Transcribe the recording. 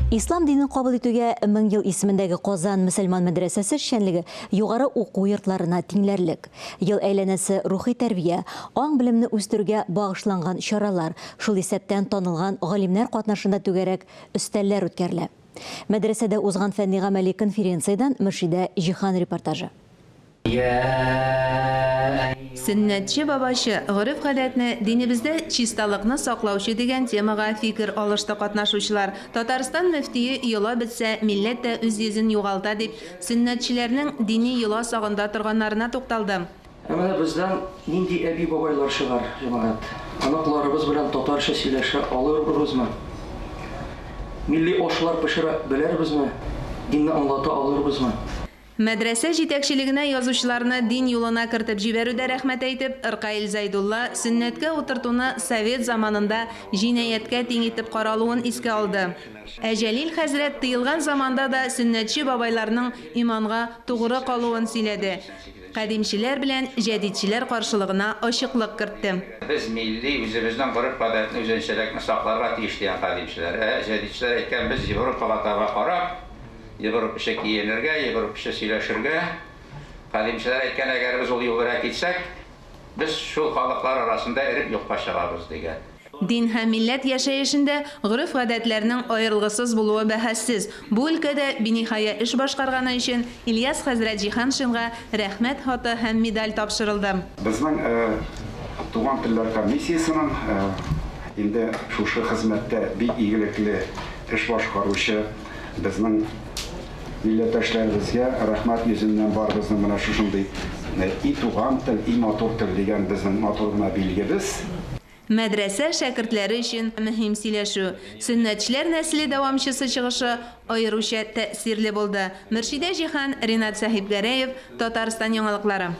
Ислам динен кабул итүгә 1000 ел исемендәге Казан мөселман мәдрәсәсе эшчәнлеге югары уку йортларына тиңләрлек. Ел әйләнәсе рухи тәрбия, аң-белемне үстерүгә багышланган чаралар, шул исәптән танылган галимнәр катнашында түгәрәк өстәлләр үткәрелә. Мәдрәсәдә узган фәнни-гамәли конференциядән Мөршидә Җиһан репортажы. Сөннәтче бабачы, гореф-гадәтне, динебездә чисталыкны саклаучы дигән темага фикер алышты катнашучылар. Татарстан мөфтие йола бетсә, милләт тә үз йөзен югалта дип, сөннәтчеләрнең дини йола сагында торганнарына тукталды. Ә менә бездән нинди әби-бабайлар чыгар, җәмәгать? Оныкларыбыз белән татарча сөйләшә алырбызмы? Милли ашлар пешерә белербезме? Динне аңлата алырбызмы? Мәдрәсә җитәкчелегенә язучыларны дин юлына кертеп җибәрүдә рәхмәт әйтеп, Ркаил Зәйдулла сөннәткә утыртуны совет заманында җинаятькә тиң итеп каралуын искә алды. Ә Җәлил хәзрәт тыелган заманда да сөннәтче бабайларның иманга тугры калуын сөйләде, кадимчеләр белән җәдитчеләр каршылыгына ачыклык кертте. Без милли, үзебезнең гореф-гадәтне, үзенчәлекне сакларга тиеш, дигән кадимчеләр. Ә җәдитчеләр әйткән, без Европага таба карап, Европача киенергә, европача сөйләшергә. Кадимчеләр әйткән, әгәр без ул юл белән китсәк, без шул халыклар арасында эреп юкка чыгабыз, дигән. Дин һәм милләт яшәешендә гореф-гадәтләрнең аерылгысыз булуы бәхәссез. Бу өлкәдә биниһая эш башкарганы өчен Ильяс хәзрәт Җиһаншинга Рәхмәт хаты һәм медаль тапшырылды. Безнең Туган телләр комиссиясенең инде шушы хезмәттә бик игелекле эш башкаручы Безнең милләттәшләребезгә рәхмәт йөзеннән барыбызның менә шушындый И туган тел, и матур тел дигән безнең матур гына билгебез. Мәдрәсә шәкертләре өчен мөһим сөйләшү, сөннәтчеләр нәселе дәвамчысы чыгышы аеруча тәэсирле булды. Мөршидә Җиһан, Ринат Сәхипгәрәев, Татарстан яңалыклары.